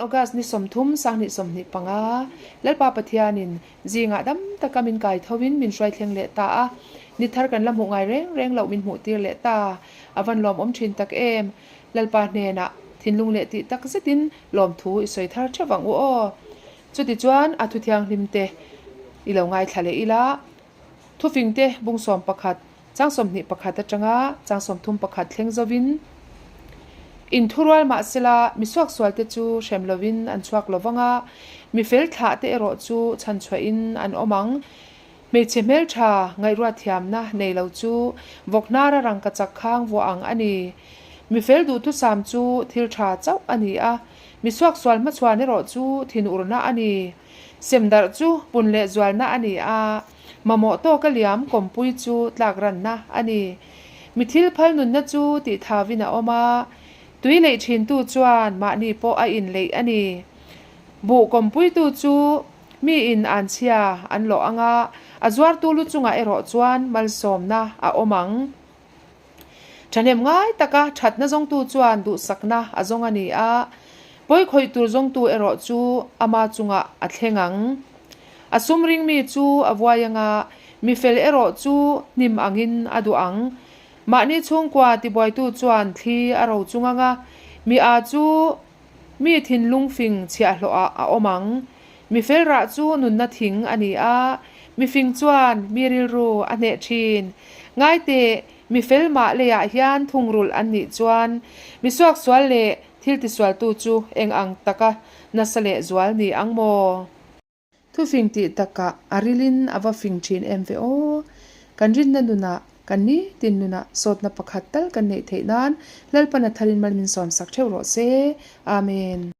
August ni 30 2025, Lalpa Pathianin zingah dam taka min kai thovin min hruai thleng leh ta a, ni thar kan la hmuh ngai reng reng loh min hmuh tir leh ta. A van lawmawm thin tak em! Lalpa hnenah thinlung leh tih tak zetin lawmthu i sawi thar theuh ang u aw. Chutichuan a thu thianghlim te i lo ngaithla leh ila, thufing te bung 11, chang 21 atanga chang 31 thleng zovin inthurual mah sela mi suaksual te chu hrem lovin an chhuak lo vang a, mi fel thlah te erawh chu chhanchhuahin an awm ang. Hmeichhe hmeltha ngaihruat thiamna nei lo chu vawk hnara rangkachak khang vuah ang a ni. Mi fel duhthusam chu thil tha chauh a ni a, mi suaksual hmachhuan erawh chu thinurna a ni. Semdarh chu pun leh zualna a ni a, mamawh tawka liam kawmpui chu tlak ranna a ni. Mi thil phal nunna chu tih thavin a awm a, tui leih thintu chuan mahni pawh a inleih a ni. Buh kawmpuitu chu Mi in an chhia an lawh ang a, a zuartu lu chungah erawh chuan malsawmna a awm ang. Thahnem ngai taka thatna zawngtu chuan duhsakna a zawng a ni a, pawi khawih tur zawngtu erawh chu ama chungah a thleng ang. A sum ring mi chu a vuai ang a, mi fel erawh chu hnim angin a duh ang. Mahni chhungkua tibuaitu chuan thli a ro chung ang a, mi a chu Mi thinlung fing chhiahhlawhah a awm ang. Mi fel rah chu nunna thing a ni a, mi fing chuan mi rilru a hneh thin. Ngaiteh, mi fel mah leiah hian thungrulh an nih chuan mi suaksual leh thil tisualtu chu eng ang taka nasa leh zual ni ang maw? Thufing tih takah a rilin a va fing thin em ve aw. Kan rinna nunah, kan nitin nunah sawtna pakhat tal kan neih theih nan Lalpan a tharin mal min sawmsak theuh rawh se. Amen.